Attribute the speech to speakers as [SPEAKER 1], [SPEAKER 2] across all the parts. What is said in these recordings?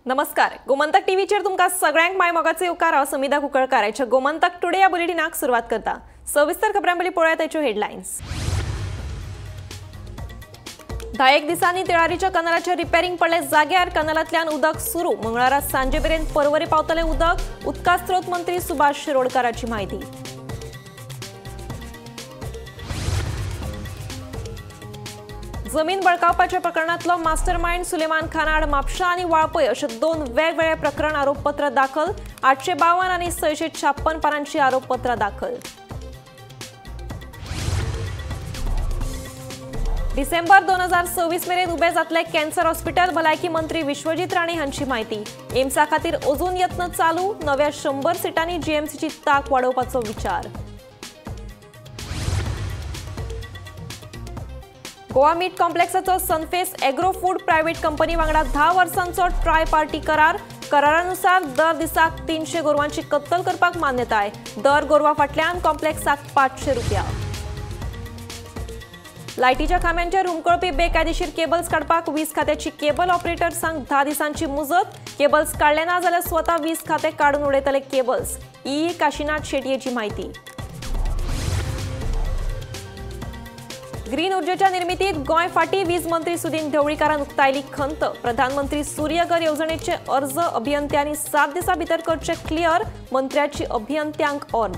[SPEAKER 1] नमस्कार, गोमंतक टीव्हीचेर तुमकां सगळ्यांक my मोगाचो येवकार. हांव समिधा कुंकळकार. आयच्या गोमंतक टुडे ह्या बुलेटिनाक सुरवात करता. सविस्तर खबरां पयलीं पळोवया ताच्यो हेडलायन्स. 10 दिसांनी तिळारीच्या कनालाचें रिपेरींग पडलें जाग्यार. कनालांतल्यान उदक सुरू. मंगळारा सांजे मेरेन परवरी पावतलें उदक. उदका स्रोत मंत्री सुभाष शिरोडकाराची म्हायती. जमीन बळकावपाच्या प्रकरणातलो मास्टरमाइंड सुलेमान खान आड म्हापशा आनी वाळपय अशे 2 वेगवेगळे प्रकरण आरोपपत्र दाखल. 852 आनी 656 पानांची आरोपपत्र दाखल. डिसेंबर 2026 मेरेन उबे जातले कॅन्सर हॉस्पिटल. भलायकी मंत्री विश्वजीत राणे हांची म्हायती. एम्सा खातीर अजून यत्न चालू. नव्या 100 सिटांनी जीएमसीची तांक वाडोवपाचो विचार. गोवा मीट कॉम्प्लेक्साचो Sunface agro food private company वांगडा 10 वर्सांचो ट्राय पार्टी करार. करारानुसार दर दिसाक 300 गोरवांची कत्तल करपाक मान्यताय. दर गोरवा फाटल्यान कॉम्प्लेक्साक 500 रुपया. लायटीच्या खांब्यांचेर हुमकळपी बेकायदेशीर केबल्स काडपाक वीज खात्याची केबल ऑपरेटर्सांक 10 दिसांची मुजत. केबल्स काडले ना जाल्यार स्वता वीज खातें काडून उडयतले केबल्स. ई काशीनाथ शेटयेची म्हायती. ग्रीन ऊर्जेच्या निर्मितीत गोंय फाटी. वीज मंत्री सुदिन ढवळीकारान उक्तायली खंत. प्रधानमंत्री सूर्यघर येवजणेचे अर्ज अभियंत्यांनी 7 दिसां भितर करचे क्लियर. मंत्र्याची अभियंत्यांक ऑर्द.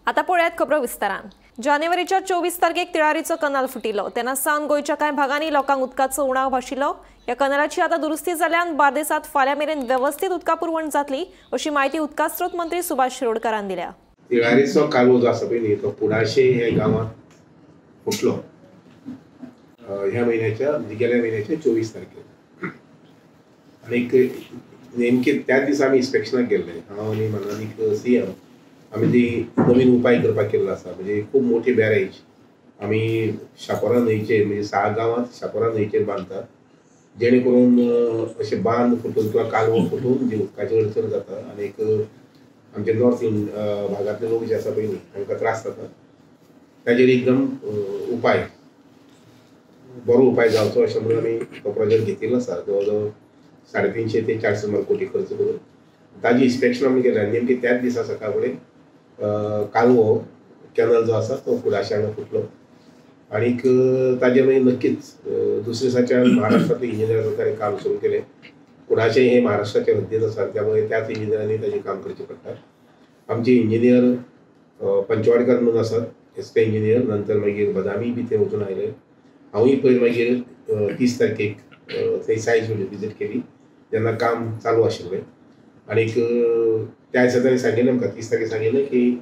[SPEAKER 1] आता पळयात खबरो विस्तारान. जानेवारीच्या 24 तारखेक तिळारीचो कनाल फुटिल्लो. तेन्ना सावन गोंयच्या कांय भागांनी लोकांक उदकाचो उणाव भाशिल्लो. ह्या कनालाची आतां दुरुस्ती जाल्यान बार्देसांत फाल्यां मेरेन वेवस्थीत उदका पुरवण जातली अशी म्हायती उदका स्रोत मंत्री सुभाष शिरोडकारान दिल्या.
[SPEAKER 2] तिळारीचो कालो जो आसा पळय न्ही तो कुडाशे हे गांवांत फुटलो ह्या म्हयन्याच्या म्हणजे गेल्या म्हयन्याच्या 24 तारखेर. आनीक नेमके त्याच दिसा आमी इन्स्पेक्शनाक गेल्ले. हांव आनी मानानीक सी एम आमी ती नवीन उपाय करपाक केल्लो आसा. म्हणजे खूब मोठी बॅरेज आमी शापोरा न्हंयचेर म्हणजे 6 गांवांत शापोरा न्हंयचेर बांदतात, जेणे करून अशे बांद फुटून किंवा कालवो फुटून जी उदकाची अडचण जाता आनीक आमचे नॉर्थ भागांतले लोक जे आसा पळय न्ही तांकां त्रास जाता. ताजेर एकदम उपाय बरो उपाय जावचो अशें म्हणून आमी तो प्रोजेक्ट घेतिल्लो आसा. जवळ जवळ 350 ते 400 कोटी खर्च करून ताजी इन्स्पेक्शन आमी केलें. आनी नेमकें त्याच दिसा सकाळ फुडें कालवो कॅनल जो आसा तो कुडाशे हांगा फुटलो. आनीक ताजेर मागीर नक्कीच दुसरे दिसाच्यान महाराष्ट्रांतले इंजिनियर आसा ताणें काम सुरू केलें. कुडाशे हे महाराष्ट्राच्या हद्दीत आसा, त्यामुळे त्याच इंजिनियरांनी ताजें काम करचें पडटा. आमचे इंजिनियर पंचवाडकर म्हणून आसात, एस पी इंजिनियर. नंतर मागीर बदामी बी ते वचून आयले. हांवूय पयर मागीर 30 तारखेक थंय सायज विजीट केली जेन्ना काम चालू आशिल्लें. आनीक त्या दिसा ताणें सांगिल्लें आमकां 30 तारखेक सांगिल्लें की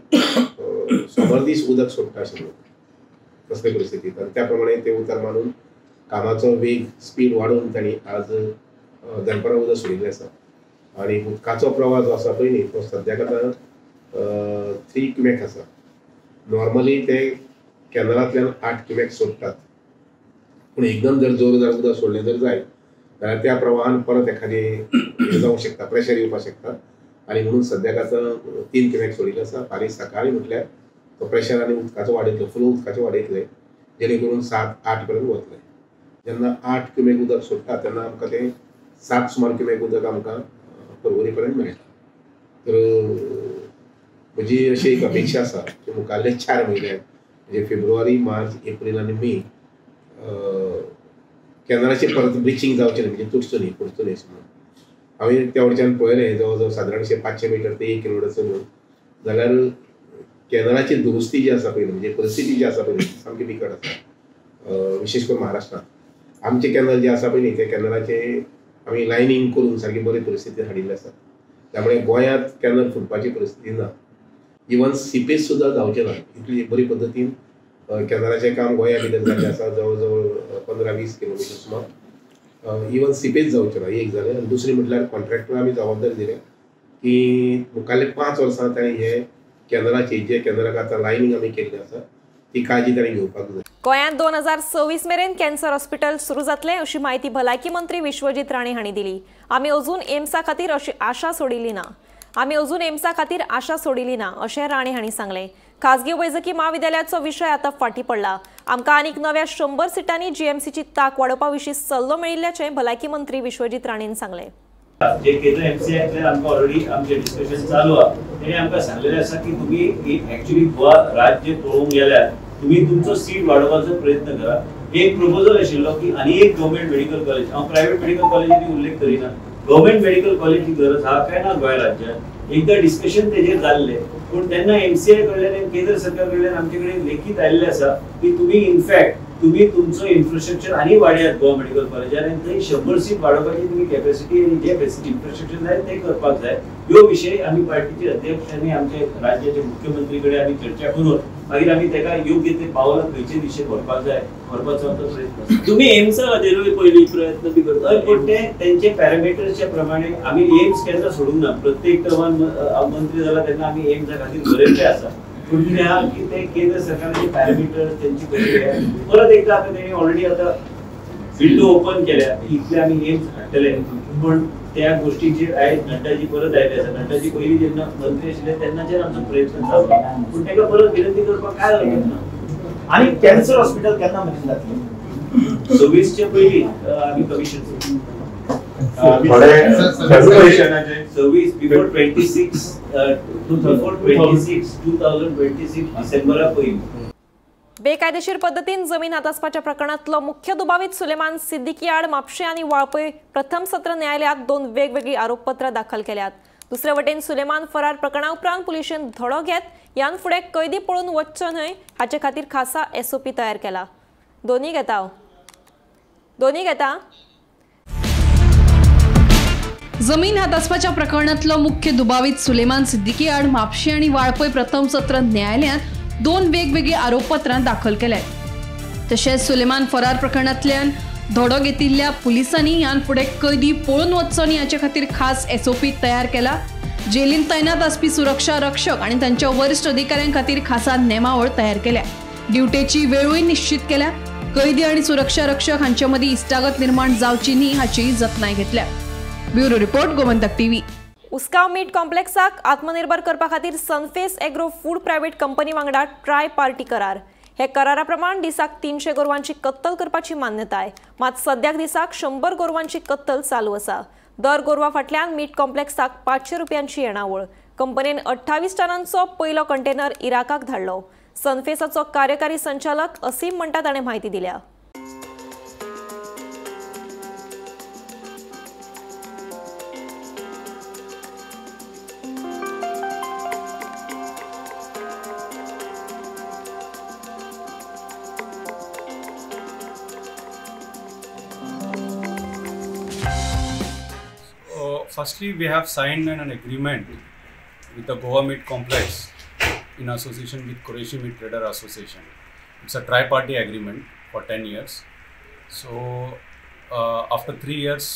[SPEAKER 2] सोमार दीस उदक सोडटा अशें म्हणून कसले परिस्थितींत. आनी त्या प्रमाणे ते उतर मानून कामाचो वेग स्पीड वाडोवन तांणी आज दनपारां उदक सोडिल्लें आसा. आनी उदकाचो प्रवाह जो आसा पळय न्ही तो सद्याक आतां 3 क्युमेक आसा. नॉर्मली ते कॅनलांतल्यान 8 क्युमेक सोडटात, पूण एकदम जर जोरदार उदक सोडलें जर जायत जाल्यार त्या प्रवाहान परत एखादें हें जावंक शकता, प्रेशर येवपाक शकता. आनी म्हणून सद्याक आतां 3 क्युमेक सोडिल्लें आसा. फाल्यां सकाळीं म्हटल्यार तो प्रेशर आनी उदकाचो वाडयतलो, फ्लो उदकाचो वाडयतले, जेणे करून 7-8 पर्यंत वतले. जेन्ना 8 क्युमेक उदक सोडटा तेन्ना आमकां तें 7 सुमार क्युमेक उदक आमकां परवरी पर्यंत मेळटा. तर म्हजी अशी एक अपेक्षा आसा की मुखारले 4 म्हयन्याक म्हणजे फेब्रुवारी, मार्च, एप्रील आनी मे कॅनलाचेर परत ब्लिचींग जावचें न्ही, म्हणजे तुटचो न्ही, फुटचो न्ही अशें म्हणून. हांवें त्या वटच्यान पळयलें जवळ जवळ सादारणशें 500 मिटर ते 1 किलोमिटर चलून जाल्यार कॅनलाची दुरुस्ती जी आसा पळय म्हणजे परिस्थिती जी आसा पळय सामकी बिकट आसा. विशेश करून महाराष्ट्रांत आमचे कॅनल जे आसा पळय न्ही त्या कॅनलाचे आमी लायनींग करून सारकी बरी परिस्थिती हाडिल्ली आसा. त्यामुळे गोंयांत कॅनल फुटपाची परिस्थिती ना, इवन सिपेज सुद्दां जावचें ना इतली बरी पद्दतीन कॅनलाचें काम गोंया भितर जाल्लें आसा. जवळ जवळ 15-20 किलोमिटर सुमार इवन सिपेज जावचें ना, एक जालें. आनी दुसरें म्हटल्यार कॉन्ट्रॅक्टर आमी जबाबदारी दिल्या की मुखारले 5 वर्सां ताणें हे कॅनलाची जे कॅनलाक आतां लायनींग आमी केल्लें आसा ती काळजी ताणें घेवपाक जाय.
[SPEAKER 1] गोंयांत 2026 मेरेन कॅन्सर हॉस्पिटल सुरू जातलें अशी म्हायती भलायकी मंत्री विश्वजीत राणे हांणी दिली. आमी अजून एम्सा खातीर अशी आशा सोडिल्ली ना. आमी अजून एम्सा खातीर आशा सोडिल्ली ना अशें राणे हांणी सांगलें. खासगी वैजकी म्हाविद्यालयाचो विशय आतां फाटीं पडला. आमकां आनीक नव्या 100 सिटांनी जीएमसीची ताक वाडोवपा विशीं सल्लो मेळिल्ल्याचें भलायकी मंत्री विश्वजीत राणेन सांगलें.
[SPEAKER 3] जे केंद्र एमसीआयतल्यान आमकां ऑलरेडी आमचे डिस्कशन चालू आहा, तेणी आमकां सांगलेलें आसा की तुमी एक्चुअली गोवा राज्य पळोवंक गेल्यार तुमी तुमचो सीट वाडोवपाचो प्रयत्न करा. एक प्रपोजल आशिल्लो की आनी एक गव्हर्मेंट मेडिकल कॉलेज, हांव प्रायव्हेट मेडिकल कॉलेजीनी उल्लेख करिना, गव्हर्मेंट मेडिकल कॉलेजी गरज आहा काय ना गोंय राज्यात. एकदा डिस्कशन तेजेर जाल्लें, पूण तेन्ना एमसीआय कडल्यान आनी केंद्र सरकार कडल्यान आमचे कडेन लेखीत आयिल्लें आसा की तुमी इनफॅक्ट तुमी तुमचो इन्फ्रास्ट्रक्चर आनी वाडयात गोवा मेडिकल कॉलेजान आनी थंय 100 सीट वाडोवपाची तुमी कॅपॅसिटी आनी जे इन्फ्रास्ट्रक्चर जाय ते करपाक जाय. ह्यो विशय आमी पार्टीचे अध्यक्ष आनी आमचे राज्याचे मुख्यमंत्री कडेन आमी चर्चा करून मागीर आमी ताका योग्य ते पावलां खंयचे दिशेन व्हरपाक जाय व्हरपाचो आमचो प्रयत्न.
[SPEAKER 4] तुमी एम्सा खातीरूय पयलीं प्रयत्न बी करता,
[SPEAKER 3] पूण ते तेंचे पॅरामिटर्सच्या प्रमाणे आमी एम्स केन्ना सोडूंक ना. प्रत्येक टर्मान मंत्री जाला तेन्ना आमी एम्सा खातीर बरयल्लें आसा, पूण कितें आहा की ते केंद्र सरकाराचे पॅरामिटर्स तेंची कशी परत एकदा आतां तेणी ऑलरेडी आतां विंडो ओपन केल्या, इतले आमी एम्स हाडटले. पूण त्या गोष्टीचेर आयज नड्डाजी परत आयले आसा. नड्डाजी पयलीं जेन्ना मंत्री आशिल्ले तेन्नाच्यान आमचो प्रयत्न चालू, पूण ताका परत विनंती करपाक काय हरकत ना.
[SPEAKER 5] आनी कॅन्सर हॉस्पिटल केन्ना मेरेन जातलें?
[SPEAKER 3] 26च्या पयलीं आमी कमिशन 26 बिफोर 26 2026 डिसेंबरा पयलीं.
[SPEAKER 1] बेकायदेशीर पद्दतीन जमीन हातासपाच्या प्रकरणांतलो मुख्य दुबावीत सुलेमान सिद्दीकी आड म्हापशें आनी वाळपय प्रथम सत्र न्यायालयात 2 वेगवेगळी आरोपपत्रां दाखल केल्यात. दुसरे वटेन सुलेमान फरार प्रकरणा उपरांत पुलिशेन धडो घेत ह्यान फुडें कैदी पळून वचचो न्हय हाचे खातीर खासा एसओपी तयार केला. दोन्ही घेता
[SPEAKER 6] जमीन हातासपाच्या प्रकरणांतलो मुख्य दुबावीत सुलेमान सिद्दीकी आड म्हापशें आनी वाळपय प्रथम सत्र न्यायालयात 2 वेगवेगळी आरोपपत्रां दाखल केल्यात. तशेंच सुलेमान फरार प्रकरणांतल्यान धडो घेतिल्ल्या पुलिसांनी ह्यान फुडें कैदी पळून वचचो न्ही हाचे खातीर खास एसओपी तयार केला. जेलीन तैनात आसपी सुरक्षा रक्षक आनी तांच्या वरिश्ठ अधिकाऱ्यां खातीर खासा नेमावळ तयार केल्या. ड्युटेची वेळूय निश्चित केल्या. कैदी आनी सुरक्षा रक्षक हांचे मदीं इश्टागत निर्माण जावची न्ही हाचीय जतनाय घेतल्या. Bureau report, Gomantak TV.
[SPEAKER 1] Usgao meat कॉम्प्लेक्साक आत्मनिर्भर करपा खातीर Sunface agro food private company वांगडा ट्राय पार्टी करार. हे करारा प्रमाण दिसाक 300 गोरवांची कत्तल करपाची मान्यताय, मात सद्याक दिसाक 100 गोरवांची कत्तल चालू आसा. दर गोरवा फाटल्यान मीट कॉम्प्लेक्साक 500 रुपयांची येणावळ. कंपनीन 28 टनांचो पयलो कंटेनर इराकाक धाडलो. सनफेसाचो कार्यकारी संचालक असीम म्हणटा ताणें म्हायती दिल्या.
[SPEAKER 7] Firstly, we have signed an agreement with the Goa Meat Complex in association with Qureshi Meat Trader Association. It's a tri-party agreement for 10 years. So after 3 years,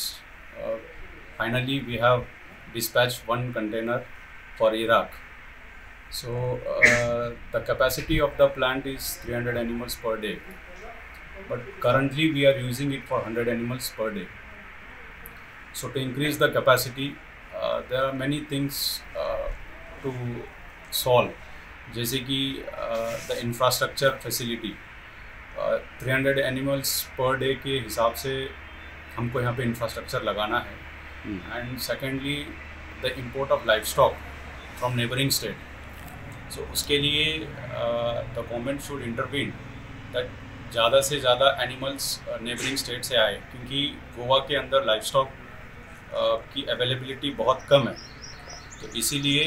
[SPEAKER 7] finally we have dispatched one container for Iraq. So the capacity of the plant is 300 animals per day, but currently we are using it for 100 animals per day. So to increase the capacity, there are many things to solve. जैसे कि the infrastructure facility, 300 animals per day K हिसाब से हमको यहाँ pay infrastructure लगाना है. And secondly, the import of livestock from neighboring state. So उसके लिए the government should intervene that ज़्यादा से ज़्यादा animals neighboring state से आए, क्योंकि गोवा के अंदर livestock की अवेलेबिलिटी बहुत कम है. तो इसीलिए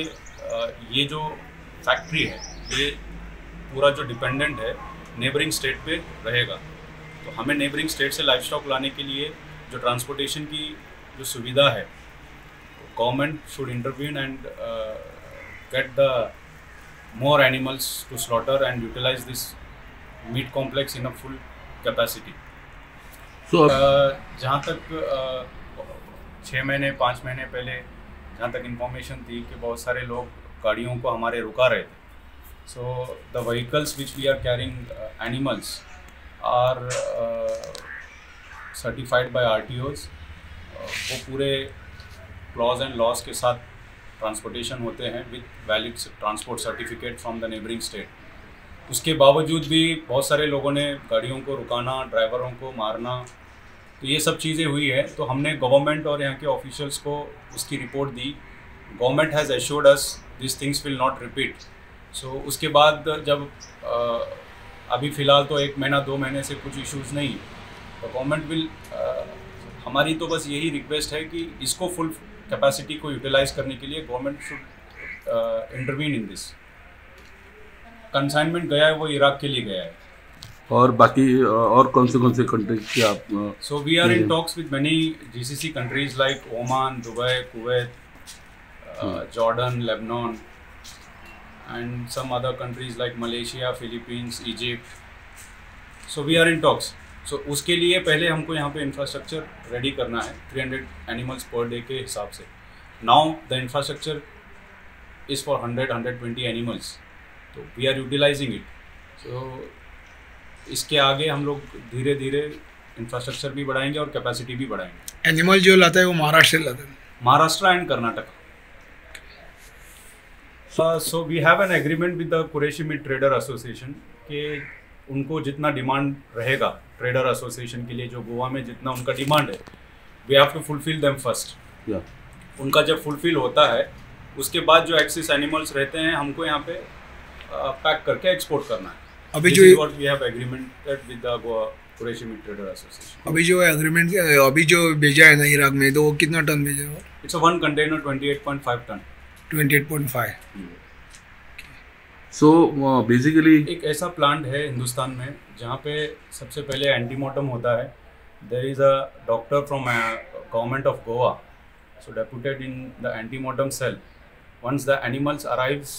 [SPEAKER 7] ये जो फैक्ट्री है ये पूरा जो डिपेंडेंट है नेबरिंग स्टेट पे रहेगा. तो हमें नेबरिंग स्टेट से लाइव स्टॉक लाने के लिए जो ट्रांसपोर्टेशन की जो सुविधा है, government should intervene and get the more animals to slaughter and utilize this meat complex in a full capacity. जहाँ तक 6 महीने 5 महीने पहले जहाँ तक इन्फॉर्मेशन थी कि बहुत सारे लोग गाड़ियों को हमारे रुका रहे थे. So the vehicles which we are carrying animals are certified by RTOs. वो पूरे क्लॉज एंड लॉज के साथ ट्रांसपोर्टेशन होते हैं with valid transport certificate from the neighbouring state. उसके बावजूद भी बहुत सारे लोगों ने गाड़ियों को रुकाना, ड्राइवरों को मारना, तो ये सब चीज़ें हुई है। तो हमने गवर्नमेंट और यहाँ के ऑफिशियल्स को उसकी report the. Government has assured us this things will not repeat. So उसके बाद जब अभी फ़िलहाल तो 1 महीना 2 महीने से कुछ इश्यूज़ नहीं, तो गवर्नमेंट will, हमारी तो बस यही रिक्वेस्ट है कि इसको फुल कैपेसिटी को यूटिलाइज़ करने के लिए government should intervene in this. Consignment गया है वो इराक के लिए गया है।
[SPEAKER 8] और बाकी और कौन से कंट्री के आप?
[SPEAKER 7] So we are in talks with many GCC countries like Oman, Dubai, Kuwait, Jordan, Lebanon and some other countries like Malaysia, Philippines, Egypt. So we are in talks. So उसके लिए पहले हमको यहाँ pay infrastructure ready करना है 300 animals per day K हिसाब से। Now the infrastructure is for 100-120 animals, तो we are utilising it. So इसके आगे हम लोग धीरे धीरे इंफ्रास्ट्रक्चर भी बढ़ाएंगे और कैपेसिटी भी बढ़ाएंगे।
[SPEAKER 9] एनिमल जो लाता है वो महाराष्ट्र से लाता है?
[SPEAKER 7] Maharashtra and Karnataka. So we have an agreement with the Qureshi meat trader association कि उनको जितना डिमांड रहेगा ट्रेडर एसोसिएशन के लिए, जो गोवा में जितना उनका डिमांड है, we have to fulfil them first. उनका जब फुलफिल होता है उसके बाद जो एक्सेस एनिमल्स रहते हैं हमको यहाँ पे पैक करके एक्सपोर्ट करना है। अभी जो we have agreement with the Goa Qureshi meat trader association.
[SPEAKER 9] अभी जो एग्रीमेंट अभी जो भेजा है ना इराक में, तो वो कितना टन भेजा है?
[SPEAKER 7] It's a 1 container 28.5 ton.
[SPEAKER 9] 28.5।
[SPEAKER 8] So basically
[SPEAKER 7] एक ऐसा प्लांट है हिंदुस्तान में जहाँ पे सबसे पहले एंटीमॉर्टम होता है। There is a doctor from government of Goa, so deputed in the antemortem cell. Once the animals arrives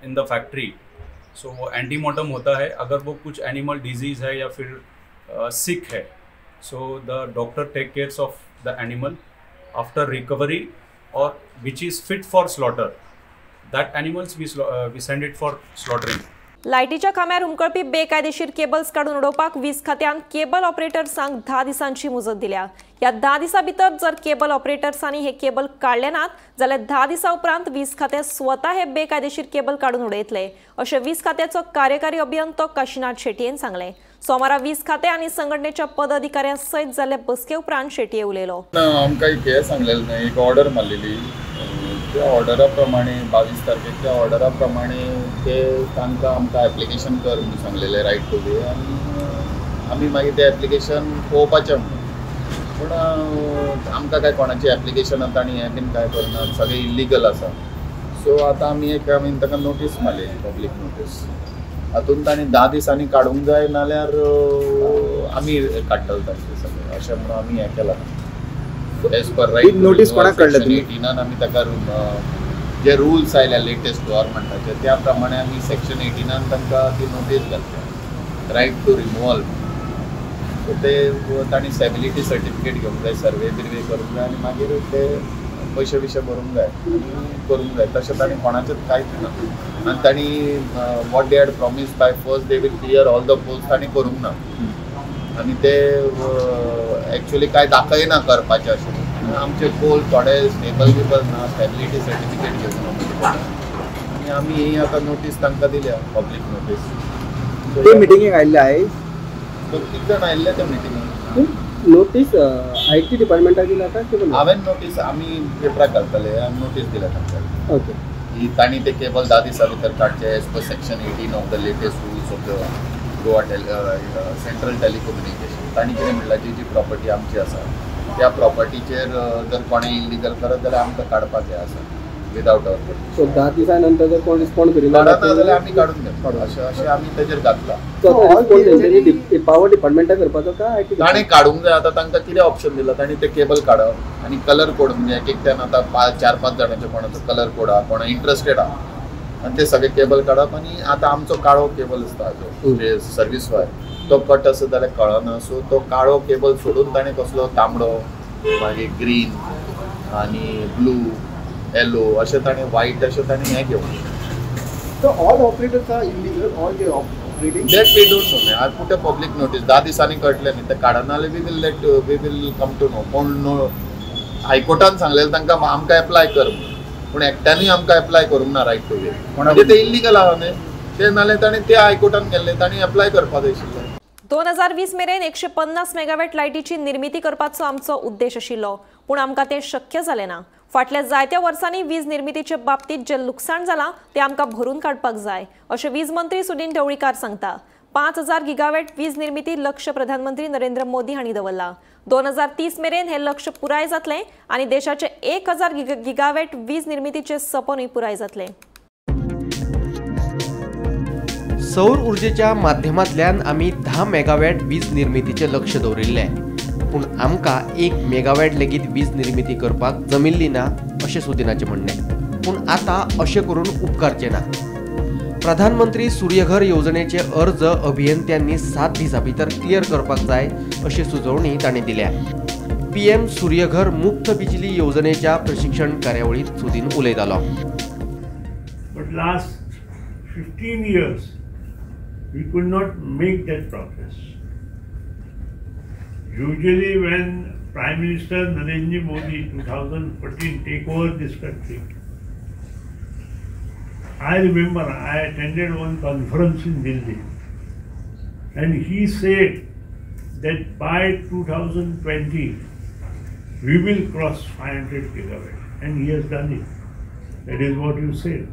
[SPEAKER 7] in the factory, so वो antemortem होता है। अगर वो कुछ एनिमल डिजीज़ है या फिर सिक है, so the doctor take cares of the animal after recovery Aur which is fit for slaughter, that animals we send it for slaughtering.
[SPEAKER 1] लायटीच्या खांब्यार हुमकळपी बेकायदेशीर cables काडून उडोवपाक वीज खात्यान केबल ऑपरेटर्सांक 10 दिसांची मुजत दिल्या। ह्या 10 दिसां भितर जर केबल ऑपरेटर्सांनी हे केबल काडले नात जाल्यार 10 दिसां उपरांत वीज खातें स्वता हे बेकायदेशीर केबल काडून उडयतले, अशें वीज खात्याचो कार्यकारी अभियंतो काशीनाथ शेटयेन सांगलें। सोमारा वीज खातें आनी संघटनेच्या पदाधिकाऱ्यां सयत जाल्ले बसके उपरांत शेटये उलयलो।
[SPEAKER 10] आमकां एक हें सांगलेलें न्हय, एक ऑर्डर मारलेली, त्या ऑर्डरा प्रमाणे 22 तारखेक त्या ऑर्डरा प्रमाणे ते तांकां आमकां एप्लिकेशन कर म्हणून सांगलेलें रायट टू वे, आनी आमी मागीर तें एप्लिकेशन पळोवपाचें म्हणून। पूण आमकां काय कोणाचें एप्लिकेशन तांणी हें बीन कांय करना, सगळें इल्लिगल आसा। सो आतां आमी एक आमी तांकां नोटीस मारलेली, पब्लीक नोटीस, हातून तांणी 10 दिसांनी काडूंक जाय, नाल्यार आमी काडटले तांचें सगळें, अशें म्हणून आमी हें केलां। एज पर रायट
[SPEAKER 9] नोटीस कोणाक काडल्या तुमी?
[SPEAKER 10] 18 आमी ताका जे रुल्स आयल्या लेटेस्ट गव्हर्मेंटाचे त्या प्रमाणे आमी सेक्शन 18 तांकां ती नोटीस घातल्या, रायट टू रिमुवल। सो ते तांणी स्टेबिलिटी सर्टिफिकेट घेवंक जाय, सर्वे बिर्वे करूंक जाय आनी मागीर ते पयशे बिशे भरूंक जाय आनी करूंक जाय। तशें तांणी कोणाचेंच कांयच ना आनी तांणी what they had promise by first they will clear all the poles तांणी करूंक ना आनी ते एक्चुअली कांय दाखयना करपाचें अशें। आमचे पोल थोडे स्टेबल बिबल ना, स्टेबिलिटी सर्टिफिकेट घेवंक ना आनी आमी ही आतां नोटीस तांकां दिल्या, पब्लीक नोटीस।
[SPEAKER 11] ते मिटिंगेक आयिल्ले आयज
[SPEAKER 10] दोन तीग जाण आयिल्ले त्या मिटिंगेक।
[SPEAKER 11] नोटीस I T डिपार्टमेंटाक दिल्या काय केबल?
[SPEAKER 10] हांवें नोटीस आमी पेपराक घालतले, आमी नोटीस दिल्या तांकां।
[SPEAKER 11] ओके,
[SPEAKER 10] की तांणी ते केबल 10 दिसां भितर काडचे as per section 18 of the latest rules of the Goa central telecommunication. तांणी कितें म्हणलां, जी जी प्रॉपर्टी आमची आसा त्या प्रॉपर्टीचेर जर कोणें इल्लिगल करत जाल्यार आमकां काडपाक हें आसा विदावट our permission.
[SPEAKER 11] सो 10 दिसां नंतर जर कोण रिस्पॉन्ड करिना
[SPEAKER 10] काडना जाल्यार आमी काडून घेतले, अशें अशें आमी तेजेर घातलां।
[SPEAKER 11] सो पावर डिपार्टमेंटाक करपाचो काय
[SPEAKER 10] ताणें काडूंक जाय। आतां तांकां कितें ऑप्शन दिलां, तांणी ते केबल काडप आनी कलर कोड, म्हणजे एक एकट्यान आतां 4-5 जाणांचे कोणाचो कलर कोड आहा, कोणा इंट्रस्टेड आहा आनी ते सगळे केबल काडप। आनी आतां आमचो काळो केबल आसता जो सर्वीस वायर, तो कट आसत जाल्यार कळना, सो तो काळो केबल सोडून ताणें कसलो तांबडो, मागीर ग्रीन आनी ब्लू, येलो अशें ताणें व्हायट अशें ताणें हें घेवंक।
[SPEAKER 11] So all operators are illegal, all they operating?
[SPEAKER 10] That we don't know. I put a public notice. 10 दिसांनी कळटलें न्ही, तें काडना जाल्यार we will come to know. कोण नो हायकोर्टान सांगलेलें तांकां आमकां एप्लाय कर म्हणून, पूण एकट्यानूय आमकां एप्लाय करूंक ना रायट टू वे. म्हणजे ते इल्लीगल आहा न्ही ते, नाल्यार ताणें ते हायकोर्टान गेल्ले, ताणें एप्लाय करपाक जाय आशिल्लें.
[SPEAKER 1] 2020 मेरेन 150 मेगावॅट लायटीची निर्मिती करपाचो आमचो उद्देश आशिल्लो, पूण आमकां तें शक्य जालें ना. फाटल्या जायत्या वर्सांनी वीज निर्मितीचे बाबतींत जें लुकसाण जालां तें आमकां भरून काडपाक जाय, अशें वीज मंत्री सुदिन ढवळीकार सांगता. 5000 गिगावॅट वीज निर्मिती लक्ष्य प्रधानमंत्री नरेंद्र मोदी हांणी दवरला. 2030 मेरेन हे लक्ष्य पुराय जातलें आनी देशाचे 1000 गिगावॅट वीज निर्मितीचे सपनूय पुराय जातलें.
[SPEAKER 12] सौर ऊर्जेच्या माध्यमांतल्यान आमी 10 मेगावॅट वीज निर्मितीचें लक्ष दवरिल्लें, पूण आमकां 1 मेगावॅट लेगीत वीज निर्मिती करपाक जमिल्ली ना अशें सुदिनाचें म्हणणें. पूण आतां अशें करून उपकारचें ना. प्रधानमंत्री सूर्यघर येवजणेचे अर्ज अभियंत्यांनी 7 दिसां भितर क्लियर करपाक जाय अशी सुचोवणी तांणी दिल्या. पीएम सूर्यघर मुफ्त बिजली येवजणेच्या प्रशिक्षण कार्यावळींत सुदीन उलयतालो.
[SPEAKER 13] But last 15 years we could not make that progress. Usually when Prime Minister Narendra Modi 2014 take over this country, I remember I attended one conference in Delhi and he said that by 2020 we will cross 500 gigawatt, and he has done it. That is what you said.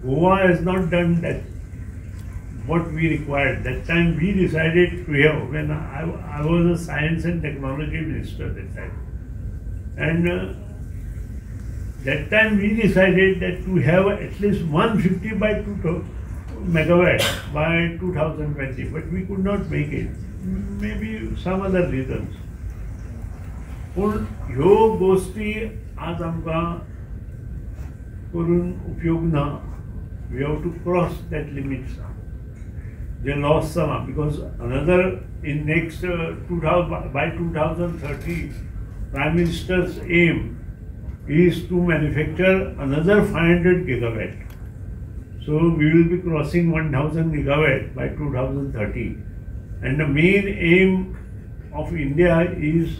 [SPEAKER 13] Goa has not done that, what we required. That time we decided to have, when I was a science and technology minister that time, and that time we decided that to have at least 150 by 2 megawatt by 2020, but we could not make it, maybe some other reasons. पूण ह्यो गोष्टी आज आमकां करून उपयोग ना. We have to cross that limits J loss जाला, because another in next by 2030 Prime Minister's aim is to manufacture another 500 gigawatt. So we will be crossing 1000 gigawatt by 2030. And the main aim of India is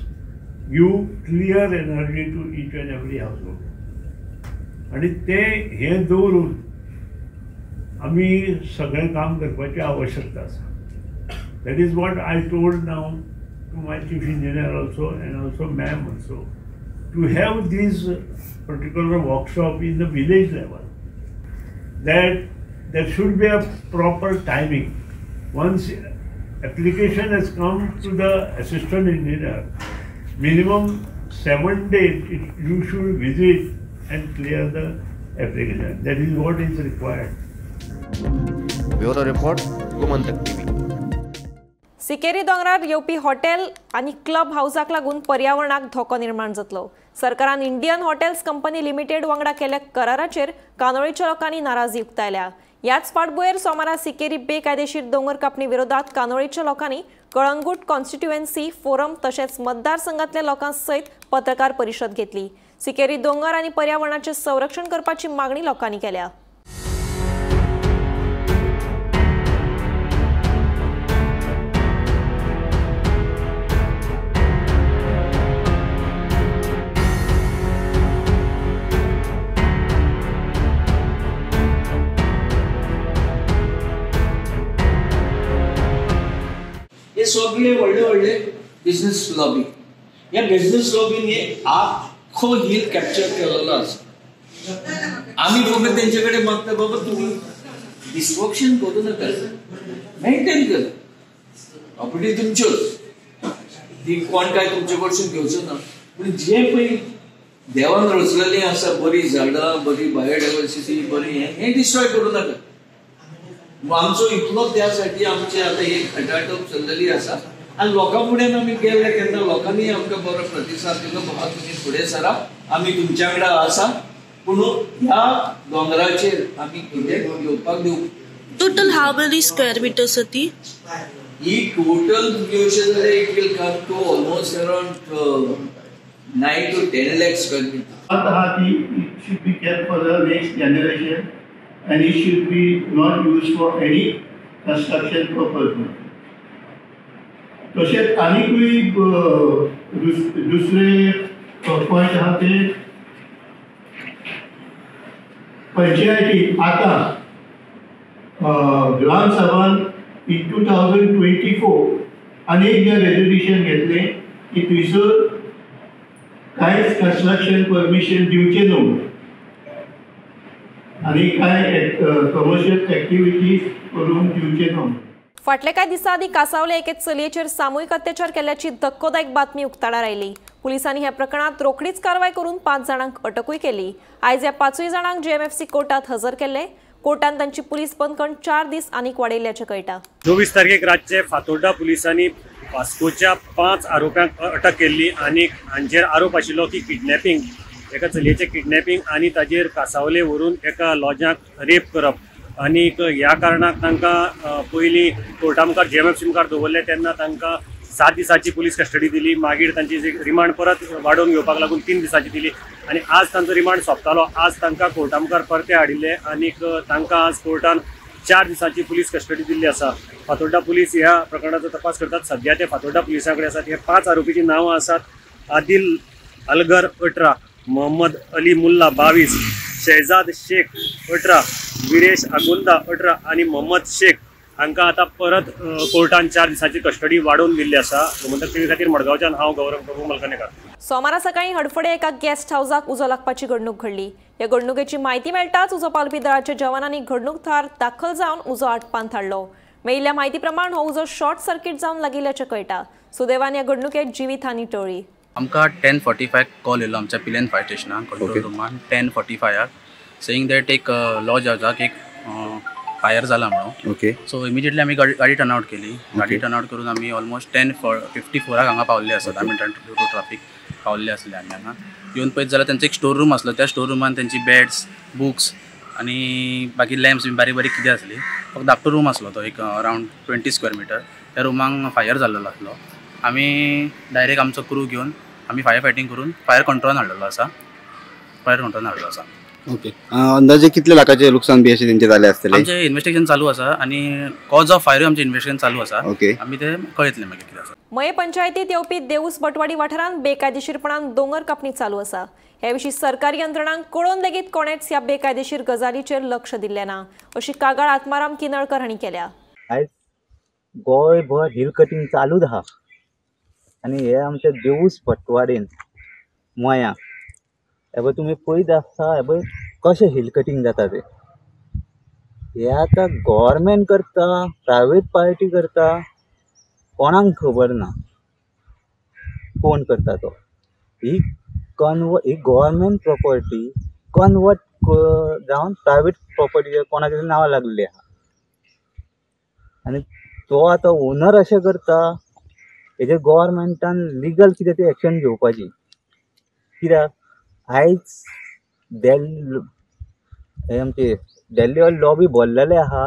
[SPEAKER 13] give clear energy to each and every household. आनी ते हे दवरून आमी सगळें काम करपाची आवश्यकता आसा. That is what I told now to my chief engineer also and also ma'am also, to have this particular workshop in the village level, that there should be a proper timing. Once application has come to the assistant engineer, minimum 7 days you should visit and clear the application. That is what is required.
[SPEAKER 12] Bureau Report, Gomantak TV.
[SPEAKER 1] Sikeri दोंगरार येवपी hotel आनी club हावसाक लागून पर्यावरणाक धोको निर्माण जातलो. सरकारान Indian hotels company limited वांगडा केल्ल्या कराराचेर कानोळीच्या लोकांनी नाराजी उक्तायल्या. ह्याच फाटभुंयेर सोमारा सिकेरी बेकायदेशीर दोंगर कापणी विरोधात कानोळीच्या लोकांनी कळंगूट कॉन्स्टिट्युएन्सी फोरम तशेंच मतदारसंघातल्या लोकां सयत पत्रकार परिशद घेतली. सिकेरी दोंगर आनी पर्यावरणाचें संरक्षण करपाची मागणी लोकांनी केल्या.
[SPEAKER 14] हे सगळे व्हडले व्हडले बिझनेस लॉबी, ह्या बिझनेस लॉबीन हे आख्खो हिल कॅप्चर केलेलो आसा. आमी फक्त तेंचे कडेन मागता, बाबा तुमी डिस्ट्रक्शन करूं नाका, मेंटेन कर, प्रॉपर्टी तुमच्योच, ती कोण काय तुमचे कडसून घेवचो ना. पूण जे पळय देवान रचलेली आसा, बरी झाडां, बरी बायोडायवर्सिटी, बरी हें डिस्ट्रॉय करूं नाका. आमचो इतलो त्यासाठी आमचे आता एक खटाटोप चल्लेली आसा आनी लोकां फुड्यान आमी गेले तेन्ना लोकांनी आमकां बरो प्रतिसाद दिलो, बाबा तुमी फुडें सरा, आमी तुमच्या वांगडा आसा, पूण ह्या दोंगराचेर आमी कितें येवपाक दिवं.
[SPEAKER 15] Total how many square meters ती?
[SPEAKER 14] ही टोटल घेवशे जाल्यार it will come to almost around 9 to 10 lakh square meter.
[SPEAKER 16] It should be kept for the next generation and it should be not used for any construction purpose. तशेंच आनीकूय दुसरे point आहा ते पंचायतीन आतां ग्राम सभान in 2024 आनी एक जें रेजोल्युशन घेतलें की थंयसर कांयच कन्स्ट्रक्शन परमिशन दिवचें न्हू आनी कांय कमर्शियल एक्टिविटीज करूंक दिवचें न्हू.
[SPEAKER 1] फाटल्या कांय दिसां आदीं कासावले एके चलयेचेर सामुहीक अत्याचार केल्ल्याची धक्कोदायक बातमी उक्ताडार आयली. पुलिसांनी ह्या प्रकरणात रोखडीच कारवाय करून 5 जाणांक अटकूय केली. आयज ह्या 5 जाणांक जेएमएफसी कोर्टात हजर केले. कोर्टान तांची पुलीस बंदखण 4 दीस आनीक वाडयल्ल्याचें कळटा.
[SPEAKER 17] 24 तारखेक रातचे फातोर्डा पुलिसांनी वास्कोच्या 5 आरोप्यांक अटक केल्ली आनी हांचेर आरोप आशिल्लो की किडनॅपिंग, एका चलयेचें किडनॅपिंग आनी ताजेर कासावले व्हरून एका लॉजाक रेप करप आनी ह्या कारणाक तांकां पयलीं कोर्टा मुखार जेएमएफसी मुखार दवरले तेन्ना तांकां 7 दिसांची पुलीस कस्टडी दिली. मागीर तांची रिमांड परत वाडोवन घेवपाक लागून 3 दिसांची दिली आनी आज तांचो रिमांड सोंपतालो. आज तांकां कोर्टा मुखार परते हाडिल्ले आनीक तांकां आज कोर्टान 4 दिसांची पुलीस कस्टडी दिल्ली आसा. फातोर्डा पुलीस ह्या प्रकरणाचो तपास करतात. सद्या ते फातोर्डा पुलिसां कडेन आसात. हे 5 आरोपीचीं नांवां आसात आदिल अलगर 18, मोहम्मद अली मुल्ला 22, शहजाद शेख 18, विरेश आगोंदा 18 आनी मोहम्मद शेख हांकां आतां परत कोर्टान 4 दिसांची कस्टडी वाडोवन दिल्ली आसा. गोमंतक टीव्ही खातीर मडगांवच्यान हांव गौरव प्रभू मलकनेकर.
[SPEAKER 1] सोमारा सकाळी हडफडे एका गेस्ट हावसाक उजो लागपाची घडणूक घडली. ह्या घडणुकेची म्हायती मेळटाच उजो पालपी दळाच्या जवानांनी घडणूक थळार दाखल जावन उजो आटपांत हाडलो. मेळिल्ल्या म्हायती प्रमाण हो उजो शॉर्ट सर्किट जावन लागिल्ल्याचें कळटा. सुदैवान ह्या घडणुकेत जिवीतहानी टळ्ळी.
[SPEAKER 18] आमकां 10:45 कॉल येयलो आमच्या Pilerne fire स्टेशनाक control रुमान 10:45 saying that एक लॉज हावजाक एक फायर जाला म्हणून.
[SPEAKER 8] ओके.
[SPEAKER 18] सो इमिजिएटली आमी गाडी टर्न आवट केली. गाडी टर्न आवट करून आमी ऑलमोस्ट 10:54 हांगा पावल्ले आसात. आमी ड्यू टू ट्राफीक पावल्ले आसले. आमी हांगा येवन पळयत जाल्यार तेंचो एक स्टोर रूम आसलो. त्या स्टोर रुमान तेंची बेड्स, बुक्स आनी बाकी लॅम्प्स बी बारीक बारीक कितें आसली. फक्त धाकटो रूम आसलो तो एक अरावंड 20 स्क्वेअर मिटर. त्या रुमांक फायर जाल्लो आसलो. आमी डायरेक्ट आमचो क्रू घेवन आमी फायर फायटींग करून फायर कंट्रोलान हाडलेलो आसा. फायर कंट्रोलान हाडलेलो आसा.
[SPEAKER 8] ओके. अंदाजे कितले लाखाचे नुकसान बी अशें तेंचे जालें आसतलें?
[SPEAKER 18] आमचें इन्वेस्टिगेशन चालू आसा आनी कॉज ऑफ फायरूय आमचें इन्वेस्टिगेशन चालू आसा.
[SPEAKER 8] ओके.
[SPEAKER 18] आमी ते कळयतले मागीर कितें आसा.
[SPEAKER 1] मये पंचायतीत येवपी देऊस बटवाडी वाठारांत बेकायदेशीरपणान दोंगर कापणी चालू आसा. हे विशीं सरकारी यंत्रणांक कळोवन लेगीत कोणेच ह्या बेकायदेशीर गजालीचेर लक्ष दिल्लें ना अशी कागाळ आत्माराम किनळकर हांणी केल्या.
[SPEAKER 19] आयज गोंयभर हिल कटिंग चालूच आहा आनी हे आमच्या देऊस भटवाडीन मयां हे पळय तुमी पळयत आसता हे पळय कशें हिल कटिंग जाता तें. हें आतां गव्हर्मेंट करता, प्रायवेट पार्टी करता, कोणाक खबर ना कोण करता तो. ही ही गव्हर्मेंट प्रॉपर्टी कन्वर्ट जावन प्रायवेट प्रॉपर्टी कोणाच्या नांवा लागलेली आहा आनी तो आतां ओनर अशें करता. हेजेर गव्हर्मेंटान लिगल कितें तें एक्शन घेवपाची. कित्याक आयज हे आमचे दिल्ली लॉबी भरलेले आहा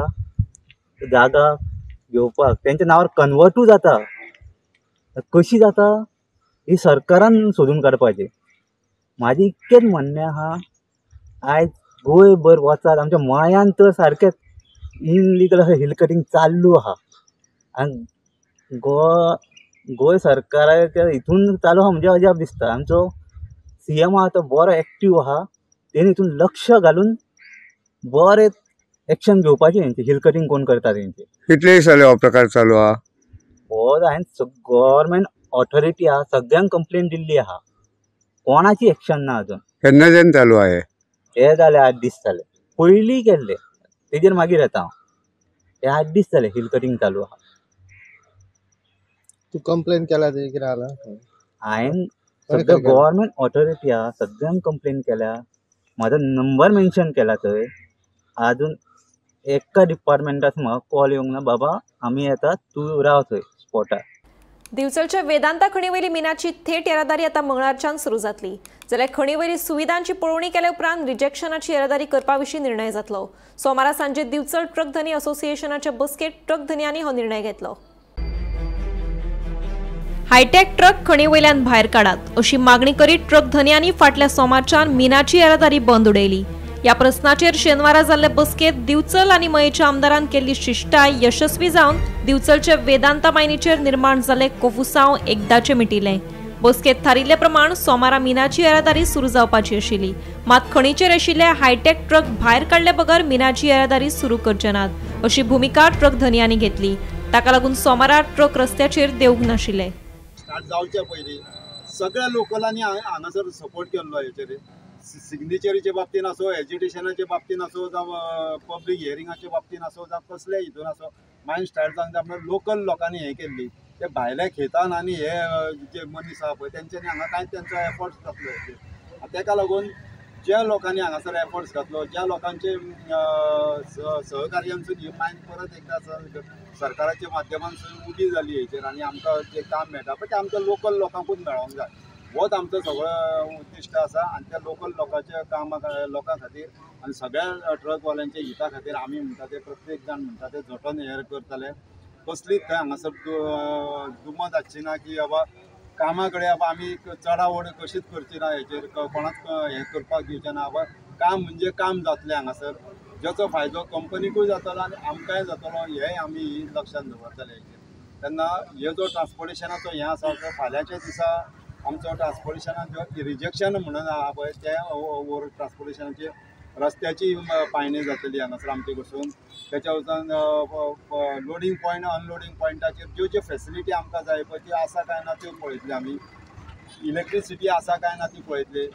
[SPEAKER 19] जागा घेवपाक, तेंच्या नांवार कन्वर्टूय जाता. कशी जाता ही सरकारान सोदून काडपाचें. म्हाजें इतकेंच म्हणणें आहा, आयज गोंयभर वचात आमच्या मयान तर सारकेंच इनलिगल अशें हिल कटिंग चालू आहा आनी गोंय सरकाराच्या हितून चालू आहा म्हणजे अजाप दिसता. आमचो सीएम आहा तो बरो एक्टीव आहा, तेणी हितून लक्ष घालून बरें एक्शन घेवपाचें हेंचें हिल कटिंग कोण करता तेंचें.
[SPEAKER 20] कितले दीस जाले हो प्रकार चालू आहा?
[SPEAKER 19] हो हांवें गव्हर्मेंट ऑथॉरिटी आहा सगळ्यांक कंप्लेन दिल्ली आहा, कोणाची एक्शन ना अजून.
[SPEAKER 20] केन्नाच्यान चालू आहा
[SPEAKER 19] हे? जाले 8 दीस जाले, पयलीं केल्ले तेजेर मागीर येता हांव. हे 8 दीस जाले हिल कटिंग चालू आहा.
[SPEAKER 11] तूं कंप्लेन केला तेजेर कितें जाला?
[SPEAKER 19] हांवें सगळ्या गव्हर्मेंट ऑथॉरिटी आहा सगळ्यांक कंप्लेन केल्या, म्हाजो नंबर मेन्शन केला थंय. आजून एका डिपार्टमेंटाक म्हाका कॉल येवंक ना बाबा आमी येता तूं राव थंय स्पॉटार.
[SPEAKER 1] दिवचलच्या वेदांता खणीवयली मिनाची थेट येरादारी आतां मंगळारच्यान सुरू जातली. जाल्यार खणीवयली सुविधांची पळोवणी केल्या उपरांत रिजेक्शनाची येरादारी करपा विशीं निर्णय जातलो. सोमारा सांजे दिवचल ट्रक धनी असोसिएशनाच्या बसकेत ट्रक धनयांनी हो निर्णय घेतलो. हायटेक ट्रक खणीवयल्यान भायर काडात अशी मागणी करीत ट्रक धनयांनी फाटल्या सोमारच्यान मिनाची येरादारी बंद उडयली. ह्या प्रस्नाचेर शेनवारा जाल्ले बसकेत दिवचल आनी मयेच्या आमदारान केल्ली शिश्टाय यशस्वी जावन दिवचलचे वेदांता मायनीचेर निर्माण जाल्ले कोफुसांव एकदाचें मिटिलें. बसकेंत थारिल्ले प्रमाण सोमारा मिनाची येरादारी सुरू जावपाची आशिल्ली. मात खणीचेर आशिल्ले हायटेक ट्रक भायर काडले बगर मिनाची येरादारी सुरू करचे नात अशी भुमिका ट्रक धनयांनी घेतली. ताका लागून सोमारा ट्रक रस्त्याचेर देंवूंक नाशिल्ले.
[SPEAKER 21] स्टार्ट जावच्या पयलीं सगळ्या लोकलांनी हांगासर सपोर्ट केल्लो हेचेर, सिग्नेचरीच्या बाबतीन आसो, एजिटेशनाच्या बाबतीन आसो, जावं पब्लीक हियरिंगाच्या बाबतीन आसो, जावं कसल्या हितून आसो, मायन स्टार्ट जावन जावं लोकल लोकांनी हें केल्ली. ते भायल्या खेतान आनी हे जे मनीस आहा पळय तेंच्यांनी हांगा कांयच तेंचो एफर्ट्स घातलो हेचेर. तेका लागून ज्या लोकांनी हांगासर एफर्ट्स घातलो, ज्या लोकांचे सहकार्यानसून ही मायन परत एकदां सरकाराच्या माध्यमांसून उबी जाली हेचेर आनी आमकां जें काम मेळटा पळय तें आमच्या लोकल लोकांकूच मेळोंक जाय. होच आमचो सगळो उद्दिश्ट आसा आनी त्या लोकल लोकांच्या कामा लोकां खातीर आनी सगळ्या ट्रकवाल्यांच्या हिता खातीर आमी म्हणटा ते प्रत्येक जाण म्हणटा ते झटोन हेर करतले. कसलीच थंय हांगासर दुमत आसची ना की बाबा कामा कडेन बाबा आमी चडावड कशीच करची ना हेचेर, कोणाक हें करपाक दिवचें ना. बाबा काम म्हणजे काम जातलें हांगासर, ज्याचो फायदो कंपनीकूय जातलो आनी आमकांय जातलो हें आमी लक्षांत दवरतले हेचेर. तेन्ना हे जो ट्रान्सपोर्टेशनाचो हें आसा तो फाल्यांच्या दिसा आमचो ट्रान्सपोर्टेशनाचो रिजेक्शन म्हणून आहा पळय तें ओवर ट्रान्सपोर्टेशनाचे रस्त्याची पायणी जातली हांगासर आमचे कडसून. तेच्या वचून लोडींग पॉयंट अनलोडींग पॉयंटाचेर ज्यो ज्यो फेसिलिटी आमकां जाय पळय त्यो आसा काय ना त्यो पळयतले आमी, इलेक्ट्रिसिटी आसा काय ना ती पळयतले,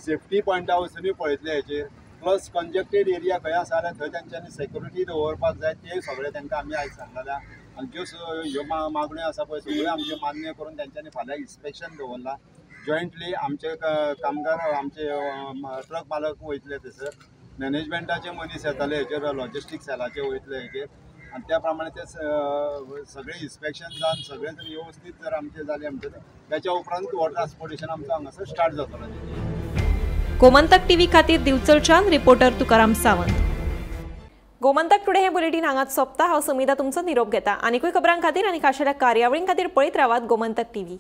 [SPEAKER 21] सेफ्टी पॉयंटा वचुनूय पळयतले हेचेर. प्लस कंजक्टेड एरिया खंय आसा जाल्यार थंय तेंच्यांनी सेक्युरिटी दवरपाक जाय ते सगळें तांकां आमी आयज सांगलें. आनी ज्यो ह्यो मागण्यो आसा पळय सगळ्यो आमच्यो मान्य करून तेंच्यांनी फाल्यां इन्स्पेक्शन दवरलां. जॉयंटली आमचे कामगार आमचे ट्रक मालक वयतले थंयसर, मॅनेजमेंटाचे मनीस येताले हेचेर, लॉजिस्टीक सेलाचे वयतले हेचेर आनी त्या प्रमाणे ते सगळें इन्स्पेक्शन जावन सगळें जर व्यवस्थीत जर आमचें जालें म्हणटकीर तेच्या उपरांत हो ट्रान्सपोर्टेशन आमचो हांगासर स्टार्ट जातलो.
[SPEAKER 1] गोमंतक टीव्ही खातीर दिवचलच्यान रिपोर्टर तुकाराम सावंत. गोमंतक टुडे हे बुलेटीन हांगाच सोंपता. हांव सुमिता तुमचो निरोप घेता. आनीकूय खबरां खातीर आनी खाशेल्या कार्यावळीं खातीर पळयत रावात गोमंतक टीव्ही.